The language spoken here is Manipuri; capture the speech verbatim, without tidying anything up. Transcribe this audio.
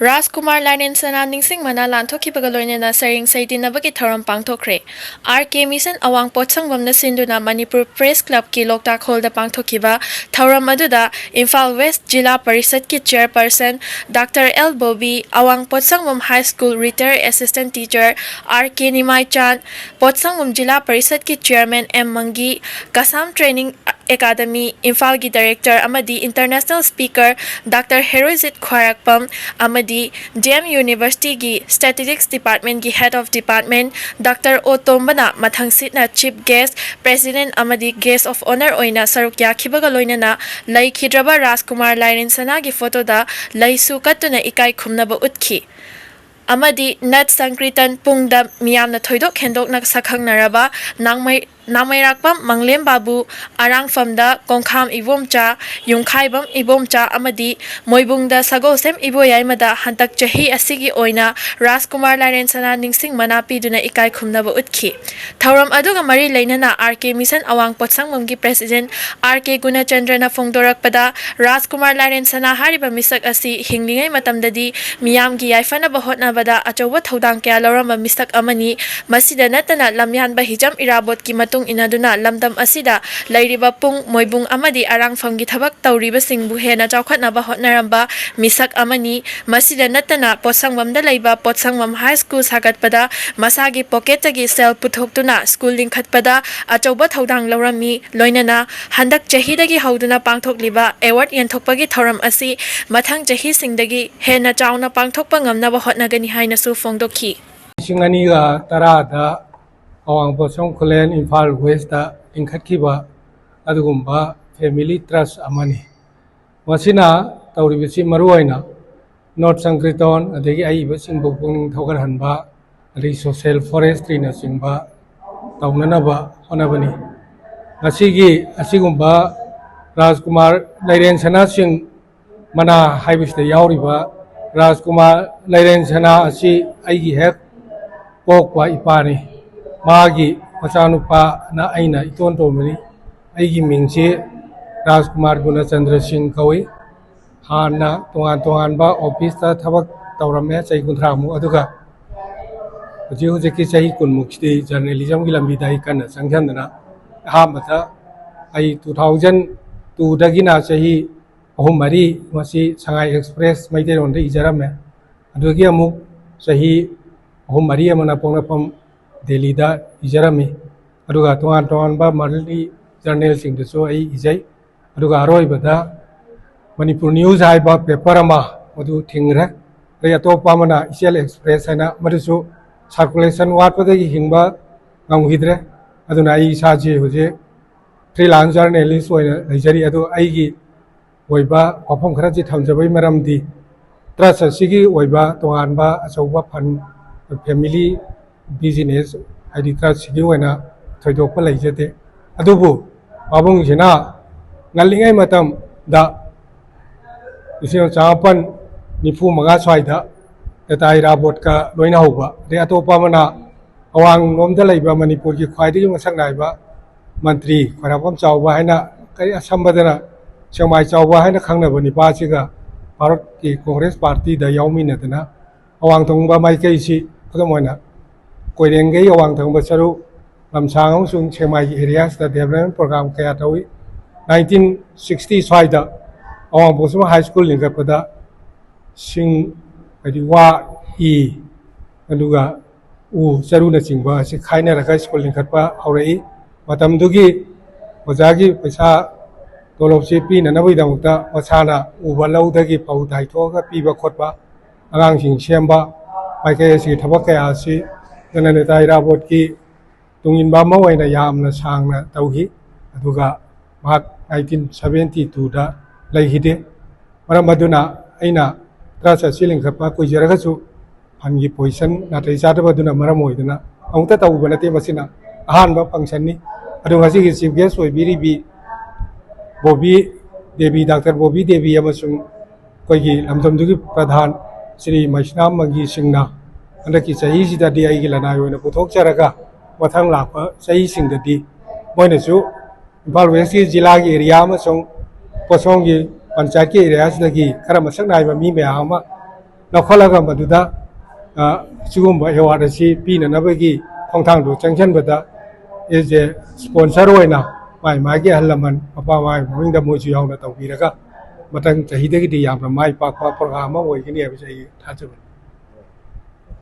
ꯔꯥꯖꯀꯨꯃꯥꯔ ꯂꯥꯏꯔꯦꯟ ꯁꯅꯥ ꯅꯤꯡꯁꯤꯡ ꯃꯅꯥ ꯂꯥꯟꯊꯣꯛꯈꯤꯕꯒ ꯂꯣꯏꯅꯅ ꯁꯩꯔꯦꯡ ꯁꯩꯇꯤꯟꯅꯕꯒꯤ ꯊꯧꯔꯝ ꯄꯥꯡꯊꯣꯛꯈ꯭ꯔꯦ꯫ ꯑꯥꯔ ꯀꯦ ꯃꯤꯁꯟ ꯑꯋꯥꯡ ꯄꯣꯠꯁꯪꯕꯝꯅ ꯁꯤꯟꯗꯨꯅ ꯃꯅꯤꯄꯨꯔ ꯄ꯭ꯔꯦꯁ ꯀ꯭ꯂꯕꯀꯤ ꯂꯣꯛꯇꯥꯛ ꯍꯣꯜꯗ ꯄꯥꯡꯊꯣꯛꯈꯤꯕ ꯊꯧꯔꯝ ꯑꯗꯨꯗ ꯏꯝꯐꯥꯜ ꯋꯦꯁ ꯖꯤꯂꯥ ꯄꯔꯤꯁꯠꯀꯤ ꯆꯤꯌꯔꯄꯔꯁꯟ ꯗꯥꯛꯇꯔ ꯑꯦꯜ ꯕꯣꯕꯤ, ꯑꯋꯥꯡ Potsangbam high school retired assistant teacher R K Nimaichan, Potsangbam zila ꯄꯔꯤꯁꯠꯀꯤ chairman M Mangi, Kasam training academy ꯏꯝꯐꯥꯜꯒꯤ ꯗꯥꯏꯔꯦꯛꯇꯔ ꯑꯃꯗꯤ international speaker doctor Herojit Khwairakpam ꯑꯃꯗꯤ ꯗꯤ ꯑꯦꯝ ꯌꯨꯅꯤꯚꯔꯁꯤꯇꯤꯒꯤ ꯁ꯭ꯇꯦꯇꯤꯁꯇꯤꯛꯁ ꯗꯤꯄꯥꯔꯠꯃꯦꯟꯠꯀꯤ head of department doctor O ꯇꯣꯝꯕꯅ ꯃꯊꯪꯁꯤꯠꯅ ꯆꯤꯐ ꯒꯦꯁ꯭ꯠ, ꯄ꯭ꯔꯦꯁꯤꯗꯦꯟꯠ ꯑꯃꯗꯤ ꯒꯦꯁ꯭ꯠ ꯑꯣꯐ ꯑꯣꯅꯔ ꯑꯣꯏꯅ ꯁꯔꯨꯛ ꯌꯥꯈꯤꯕꯒ ꯂꯣꯏꯅꯅ ꯂꯩꯈꯤꯗ꯭ꯔꯕ ꯔꯥꯖꯀꯨꯃꯥꯔ ꯂꯥꯏꯔꯦꯟ ꯁꯅꯥꯒꯤ ꯐꯣꯇꯣꯗ ꯂꯩꯁꯨ ꯀꯠꯇꯨꯅ ꯏꯀꯥꯏ ꯈꯨꯝꯅꯕ ꯎꯠꯈꯤ꯫ ꯑꯃꯗꯤ ꯅꯠ ꯁꯪꯀ꯭ꯔꯤꯇꯟ ꯄꯨꯡꯗ ꯃꯤꯌꯥꯝꯅ ꯊꯣꯏꯗꯣꯛ ꯍꯦꯟꯗꯣꯛꯅ ꯁꯛꯈꯪꯅꯔꯕ ꯅꯥꯡꯃꯩ-, ꯅꯥꯡꯃꯩꯔꯥꯛꯄꯝ ꯃꯪꯂꯦꯝ ꯕꯥꯕꯨ, ꯑꯔꯥꯡꯐꯝꯗ ꯀꯣꯡꯈꯥꯝ ꯏꯕꯣꯝꯆꯥ, ꯌꯨꯝꯈꯥꯏꯕꯝ ꯏꯕꯣꯝꯆꯥ ꯑꯃꯗꯤ ꯃꯣꯏꯕꯨꯡꯗ ꯁꯒꯣꯜꯁꯦꯝ ꯏꯕꯣꯌꯥꯏꯃꯗ ꯍꯟꯗꯛ ꯆꯍꯤ ꯑꯁꯤꯒꯤ ꯑꯣꯏꯅ ꯔꯥꯖꯀꯨꯃꯥꯔ ꯂꯥꯏꯔꯦꯟ ꯁꯅꯥ ꯅꯤꯡꯁꯤꯡ ꯃꯅꯥ ꯄꯤꯗꯨꯅ ꯏꯀꯥꯏ ꯈꯨꯝꯅꯕ ꯎꯠꯈꯤ꯫ ꯊꯧꯔꯝ ꯑꯗꯨꯒ ꯃꯔꯤ ꯂꯩꯅꯅ ꯑꯥꯔ ꯀꯦ ꯃꯤꯁꯟ ꯑꯋꯥꯡ ꯄꯣꯠꯁꯪꯕꯝꯒꯤ ꯄ꯭ꯔꯦꯁꯤꯗꯦꯟꯠ ꯑꯥꯔ ꯀꯦ ꯒꯨꯅꯆꯟꯗ꯭ꯔꯅ ꯐꯣꯡꯗꯣꯔꯛꯄꯗ, ꯔꯥꯖꯀꯨꯃꯥꯔ ꯂꯥꯏꯔꯦꯟ ꯁꯅꯥ ꯍꯥꯏꯔꯤꯕ ꯃꯤꯁꯛ ꯑꯁꯤ ꯍꯤꯡꯂꯤꯉꯩ ꯃꯇꯝꯗꯗꯤ ꯃꯤꯌꯥꯝꯒꯤ ꯌꯥꯏꯐꯅꯕ ꯍꯣꯠꯅꯕꯗ ꯑꯆꯧꯕ ꯊꯧꯗꯥꯡ ꯀꯌꯥ ꯂꯧꯔꯝꯕ ꯃꯤꯁꯛ ꯑꯃꯅꯤ꯫ ꯃꯁꯤꯗ ꯅꯠꯇꯅ ꯂꯝꯌꯥꯟꯕ ꯍꯤꯖꯝ ꯏꯔꯥꯕꯣꯠꯀꯤ ꯃꯇꯨꯡ ꯏꯟꯅꯗꯨꯅ ꯂꯝꯗꯝ ꯑꯁꯤꯗ ꯂꯩꯔꯤꯕ ꯄꯨꯡ, ꯃꯣꯏꯕꯨꯡ ꯑꯃꯗꯤ ꯑꯔꯥꯡꯐꯝꯒꯤ ꯊꯕꯛ ꯇꯧꯔꯤꯕꯁꯤꯡꯕꯨ ꯍꯦꯟꯅ ꯆꯥꯎꯈꯠꯅꯕ ꯍꯣꯠꯅꯔꯝꯕ ꯃꯤꯁꯛ ꯑꯃꯅꯤ꯫ ꯃꯁꯤꯗ ꯅꯠꯇꯅ ꯄꯣꯠꯁꯪꯕꯝꯗ ꯂꯩꯕ ꯄꯣꯠꯁꯪꯕꯝ ꯍꯥꯏ ꯁ꯭ꯀꯨꯜ ꯁꯥꯒꯠꯄꯗ ꯃꯁꯥꯒꯤ ꯄꯣꯀꯦꯠꯇꯒꯤ ꯁꯦꯜ ꯄꯨꯊꯣꯛꯇꯨꯅ ꯁ꯭ꯀꯨꯜ ꯂꯤꯡꯈꯠꯄꯗ ꯑꯆꯧꯕ ꯊꯧꯗꯥꯡ ꯂꯧꯔꯝꯃꯤ꯫ ꯂꯣꯏꯅꯅ ꯍꯟꯗꯛ ꯆꯍꯤꯗꯒꯤ ꯍꯧꯗꯨꯅ ꯄꯥꯡꯊꯣꯛꯂꯤꯕ ꯑꯦꯋꯥꯔꯗ ꯌꯦꯟꯊꯣꯛꯄꯒꯤ ꯊꯧꯔꯝ ꯑꯁꯤ ꯃꯊꯪ ꯆꯍꯤꯁꯤꯡꯗꯒꯤ ꯍꯦꯟꯅ ꯆꯥꯎꯅ ꯄꯥꯡꯊꯣꯛꯄ ꯉꯝꯅꯕ ꯍꯣꯠꯅꯒꯅꯤ ꯍꯥꯏꯅꯁꯨ ꯐꯣꯡꯗꯣꯛꯈꯤ꯫ ꯂꯤꯁꯤꯡ ꯑꯅꯤꯒ ꯇꯔꯥꯗ ꯑꯋꯥꯡ ꯄꯣꯠꯁꯪ ꯈꯨꯂꯦꯟ ꯏꯝꯐꯥꯜ ꯋꯦꯁꯇ ꯂꯤꯡꯈꯠꯈꯤꯕ ꯑꯗꯨꯒꯨꯝꯕ ꯐꯦꯃꯤꯂꯤ ꯇ꯭ꯔꯁ ꯑꯃꯅꯤ꯫ ꯃꯁꯤꯅ ꯇꯧꯔꯤꯕꯁꯤ ꯃꯔꯨꯑꯣꯏꯅ ꯅꯣꯠ ꯁꯪꯀ꯭ꯔꯤꯇꯣꯟ, ꯑꯗꯒꯤ ꯑꯏꯕꯁꯤꯡꯕꯨ ꯄꯨꯛꯅꯤꯡ ꯊꯧꯒꯠꯍꯟꯕ, ꯑꯗꯒꯤ ꯁꯣꯁꯦꯜ ꯐꯣꯔꯦꯁꯇ꯭ꯔꯤꯅꯆꯤꯡꯕ ꯇꯧꯅꯅꯕ ꯍꯣꯠꯅꯕꯅꯤ꯫ ꯉꯁꯤꯒꯤ ꯑꯁꯤꯒꯨꯝꯕ ꯔꯥꯖꯀꯨꯃꯥꯔ ꯂꯩꯔꯦꯟ ꯁꯅꯥꯁꯤꯡ ꯃꯅꯥ ꯍꯥꯏꯕꯁꯤꯗ ꯌꯥꯎꯔꯤꯕ ꯔꯥꯖꯀꯨꯃꯥꯔ ꯂꯩꯔꯦꯟ ꯁꯅꯥ ꯑꯁꯤ ꯑꯩꯒꯤ ꯍꯦꯛ ꯄꯣꯛꯄ ꯏꯄꯥꯅꯤ꯫ ꯃꯥꯒꯤ ꯃꯆꯥꯅꯨꯄꯥꯅ ꯑꯩꯅ ꯏꯇꯣꯟ ꯇꯣꯟꯕꯅꯤ꯫ ꯑꯩꯒꯤ ꯃꯤꯡꯁꯤ ꯔꯥꯖꯀꯨꯃꯥꯔ ꯒꯨꯅꯆꯟꯗ꯭ꯔ ꯁꯤꯡ ꯀꯧꯏ꯫ ꯍꯥꯟꯅ ꯇꯣꯉꯥꯟ ꯇꯣꯉꯥꯟꯕ ꯑꯣꯐꯤꯁꯇ ꯊꯕꯛ ꯇꯧꯔꯝꯃꯦ ꯆꯍꯤ ꯀꯨꯟꯊ꯭ꯔꯥꯃꯨꯛ꯫ ꯑꯗꯨꯒ ꯍꯧꯖꯤꯛ ꯍꯧꯖꯤꯛꯀꯤ ꯆꯍꯤ ꯀꯨꯟꯃꯨꯛꯁꯤꯗꯤ ꯖꯔꯅꯦꯂꯤꯖꯝꯒꯤ ꯂꯝꯕꯤꯗ ꯑꯩ ꯀꯟꯅ ꯆꯪꯁꯤꯟꯗꯅ, ꯑꯍꯥꯟꯕꯗ ꯑꯩ two thousand two ꯗꯒꯤꯅ ꯆꯍꯤ ꯑꯍꯨꯝ ꯃꯔꯤ ꯃꯁꯤ ꯁꯉꯥꯏ ꯑꯦꯛꯁꯄ꯭ꯔꯦꯁ ꯃꯩꯇꯩꯂꯣꯟꯗ ꯏꯖꯔꯝꯃꯦ꯫ ꯑꯗꯨꯗꯒꯤ ꯑꯃꯨꯛ ꯆꯍꯤ ꯑꯍꯨꯝ ꯃꯔꯤ ꯑꯃꯅ ꯄꯣꯛꯅꯐꯝ ꯗꯦꯜꯂꯤꯗ ꯏꯖꯔꯝꯃꯤ꯫ ꯑꯗꯨꯒ ꯇꯣꯉꯥꯟ ꯇꯣꯉꯥꯟꯕ ꯃꯟꯂꯤ ꯖꯔꯅꯦꯜꯁꯤꯡꯗꯁꯨ ꯑꯩ ꯏꯖꯩ꯫ ꯑꯗꯨꯒ ꯑꯔꯣꯏꯕꯗ ꯃꯅꯤꯄꯨꯔ ꯅ꯭ꯌꯨꯁ ꯍꯥꯏꯕ ꯄꯦꯄꯔ ꯑꯃ, ꯃꯗꯨ ꯊꯤꯡꯈ꯭ꯔꯦ꯫ ꯑꯗꯩ ꯑꯇꯣꯞꯄ ꯑꯃꯅ ꯏꯆꯦꯜ ꯑꯦꯛꯁꯄ꯭ꯔꯦꯁ ꯍꯥꯏꯅ, ꯃꯗꯨꯁꯨ ꯁꯥꯔꯀꯨꯂꯦꯁꯟ ꯋꯥꯠꯄꯗꯒꯤ ꯍꯤꯡꯕ ꯉꯝꯈꯤꯗ꯭ꯔꯦ꯫ ꯑꯗꯨꯅ ꯑꯩ ꯏꯁꯥꯁꯤ ꯍꯧꯖꯤꯛ ꯐ꯭ꯔꯤꯂꯥꯟꯁ ꯖꯔꯅꯦꯂꯤꯁ ꯑꯣꯏꯅ ꯂꯩꯖꯔꯤ꯫ ꯑꯗꯨ ꯑꯩꯒꯤ ꯑꯣꯏꯕ ꯋꯥꯐꯝ ꯈꯔꯁꯤ ꯊꯝꯖꯕꯒꯤ ꯃꯔꯝꯗꯤ, ꯇ꯭ꯔꯁ ꯑꯁꯤꯒꯤ ꯑꯣꯏꯕ ꯇꯣꯉꯥꯟꯕ ꯑꯆꯧꯕ ꯐꯟ, ꯐꯦꯃꯤꯂꯤ ꯕꯤꯖꯤꯅꯦꯁ, ꯍꯥꯏꯗꯤ ꯇ꯭ꯔꯁꯁꯤꯒꯤ ꯑꯣꯏꯅ ꯊꯣꯏꯗꯣꯛꯄ ꯂꯩꯖꯗꯦ꯫ ꯑꯗꯨꯕꯨ ꯄꯥꯕꯨꯡꯁꯤꯅ ꯉꯜꯂꯤꯉꯩ ꯃꯇꯝꯗ, ꯂꯤꯁꯤꯡ ꯑꯃ ꯆꯃꯥꯄꯟ ꯅꯤꯐꯨ ꯃꯉꯥ ꯁ꯭ꯋꯥꯏꯗ, ꯇꯥꯇꯥ ꯏꯔꯥꯕꯣꯠꯀ ꯂꯣꯏꯅ ꯍꯧꯕ, ꯑꯗꯩ ꯑꯇꯣꯞꯄ ꯑꯃꯅ ꯑꯋꯥꯡꯂꯣꯝꯗ ꯂꯩꯕ ꯃꯅꯤꯄꯨꯔꯒꯤ ꯈ꯭ꯋꯥꯏꯗꯒꯤ ꯃꯁꯛ ꯅꯥꯏꯕ ꯃꯟꯇ꯭ꯔꯤ ꯈ꯭ꯋꯥꯏꯔꯥꯛꯄꯝ ꯆꯥꯎꯕ ꯍꯥꯏꯅ, ꯀꯔꯤ ꯑꯁꯝꯕꯗꯅ ꯁꯦꯛꯃꯥꯏ ꯆꯥꯎꯕ ꯍꯥꯏꯅ ꯈꯪꯅꯕ ꯅꯤꯄꯥꯁꯤꯒ ꯚꯥꯔꯠꯀꯤ ꯀꯣꯡꯒ꯭ꯔꯦꯁ ꯄꯥꯔꯇꯤꯗ ꯌꯥꯎꯃꯤꯟꯅꯗꯅ, ꯑꯋꯥꯡ ꯊꯪꯕ ꯃꯥꯏꯀꯩꯁꯤ, ꯈꯨꯗꯝ ꯑꯣꯏꯅ, ꯀꯣꯏꯔꯦꯡꯒꯩ ꯑꯋꯥꯡ ꯊꯪꯕ ꯁꯔꯨꯛ, ꯂꯝꯁꯥꯡ ꯑꯃꯁꯨꯡ ꯁꯦꯛꯃꯥꯏꯒꯤ ꯑꯦꯔꯤꯌꯥꯁꯤꯗ ꯗꯦꯕꯂꯞꯃꯦꯟ ꯄ꯭ꯔꯣꯒ꯭ꯔꯥꯝ ꯀꯌꯥ ꯇꯧꯏ꯫ ꯅꯥꯏꯟꯇꯤꯟ ꯁꯤꯛꯁꯇꯤ ꯁ꯭ꯋꯥꯏꯗ ꯑꯋꯥꯡ ꯄꯣꯠꯁꯦꯝ ꯍꯥꯏ ꯁ꯭ꯀꯨꯜ ꯂꯤꯡꯈꯠꯄꯗ ꯁꯤꯡ, ꯍꯥꯏꯗꯤ ꯋꯥ, ꯏ, ꯑꯗꯨꯒ ꯎ, ꯆꯔꯨꯅꯆꯤꯡꯕ ꯑꯁꯤ ꯈꯥꯏꯅꯔꯒ ꯁ꯭ꯀꯨꯜ ꯂꯤꯡꯈꯠꯄ ꯍꯧꯔꯛꯏ꯫ ꯃꯇꯝꯗꯨꯒꯤ ꯑꯣꯖꯥꯒꯤ ꯄꯩꯁꯥ, ꯇꯣꯂꯣꯞꯁꯤ ꯄꯤꯅꯅꯕꯒꯤꯗꯃꯛꯇ ꯃꯁꯥꯅ ꯎꯕ ꯂꯧꯗꯒꯤ ꯐꯧ ꯇꯥꯏꯊꯣꯛꯑꯒ ꯄꯤꯕ ꯈꯣꯠꯄ, ꯑꯉꯥꯡꯁꯤꯡ ꯁꯦꯝꯕ, ꯃꯥꯏꯀꯩ ꯑꯁꯤꯒꯤ ꯊꯕꯛ ꯀꯌꯥ ꯑꯁꯤ ꯖꯅꯅꯦꯇꯥ ꯏꯔꯥꯕꯣꯠꯀꯤ ꯇꯨꯡꯏꯟꯕ ꯑꯃ ꯑꯣꯏꯅ ꯌꯥꯝꯅ ꯁꯥꯡꯅ ꯇꯧꯈꯤ꯫ ꯑꯗꯨꯒ ꯃꯍꯥꯛ ꯅꯥꯏꯟꯇꯤꯟ ꯁꯚꯦꯟꯇꯤ ꯇꯨꯗ ꯂꯩꯈꯤꯗꯦ꯫ ꯃꯔꯝ ꯑꯗꯨꯅ ꯑꯩꯅ ꯇ꯭ꯔꯁ ꯑꯁꯤ ꯂꯤꯡꯈꯠꯄ ꯀꯨꯏꯖꯔꯒꯁꯨ, ꯐꯟꯒꯤ ꯄꯣꯖꯤꯁꯟ ꯅꯥꯇꯩ ꯆꯥꯗꯕ ꯑꯗꯨꯅ ꯃꯔꯝ ꯑꯣꯏꯗꯨꯅ ꯑꯃꯨꯛꯇ ꯇꯧꯕ ꯅꯠꯇꯦ꯫ ꯃꯁꯤꯅ ꯑꯍꯥꯟꯕ ꯐꯪꯁꯟꯅꯤ꯫ ꯑꯗꯨ ꯉꯁꯤꯒꯤ ꯆꯤꯐ ꯒꯦꯁ ꯑꯣꯏꯕꯤꯔꯤꯕꯤ Bobby Devi, doctor Bobby Devi ꯑꯃꯁꯨꯡ ꯑꯩꯈꯣꯏꯒꯤ ꯂꯝꯗꯝꯗꯨꯒꯤ ꯄ꯭ꯔꯙꯥꯟ ꯁ꯭ꯔꯤ ꯃꯩꯁꯅꯥꯝ ꯃꯪꯒꯤ ꯁꯤꯡꯅ ꯍꯟꯗꯛꯀꯤ ꯆꯍꯤꯁꯤꯗꯗꯤ ꯑꯩꯒꯤ ꯂꯅꯥꯏ ꯑꯣꯏꯅ ꯄꯨꯊꯣꯛꯆꯔꯒ, ꯃꯊꯪ ꯂꯥꯛꯄ ꯆꯍꯤꯁꯤꯡꯗꯗꯤ ꯃꯣꯏꯅꯁꯨ ꯏꯝꯐꯥꯜ ꯋꯦꯁꯀꯤ ꯖꯤꯂꯥꯒꯤ ꯑꯦꯔꯤꯌꯥ ꯑꯃꯁꯨꯡ ꯄꯣꯠꯁꯣꯝꯒꯤ ꯄꯟꯆꯥꯌꯠꯀꯤ ꯑꯦꯔꯤꯌꯥꯁꯤꯗꯒꯤ ꯈꯔ ꯃꯁꯛ ꯅꯥꯏꯕ ꯃꯤ ꯃꯌꯥꯝ ꯑꯃ ꯂꯧꯈꯠꯂꯒ ꯃꯗꯨꯗ, ꯑ, ꯁꯤꯒꯨꯝꯕ ꯑꯦꯋꯥꯔꯗ ꯑꯁꯤ ꯄꯤꯅꯅꯕꯒꯤ ꯈꯣꯡꯊꯥꯡꯗꯣ ꯆꯪꯁꯤꯟꯕꯗ, ꯑꯦꯁ ꯑꯦ ꯁ꯭ꯄꯣꯟꯁꯔ ꯑꯣꯏꯅ ꯃꯥꯏ ꯃꯥꯒꯤ ꯑꯍꯜ ꯂꯃꯟ, ꯃꯄꯥ ꯃꯃꯥꯒꯤ ꯃꯃꯤꯡꯗ ꯃꯣꯏꯁꯨ ꯌꯥꯎꯅ ꯇꯧꯕꯤꯔꯒ, ꯃꯊꯪ ꯆꯍꯤꯗꯒꯤꯗꯤ ꯌꯥꯝꯅ ꯃꯥꯏ ꯄꯥꯛꯄ ꯄ꯭ꯔꯣꯒ꯭ꯔꯥꯝ ꯑꯃ ꯑꯣꯏꯒꯅꯤ ꯍꯥꯏꯕꯁꯦ ꯑꯩ ꯊꯥꯖꯕꯅꯤ꯫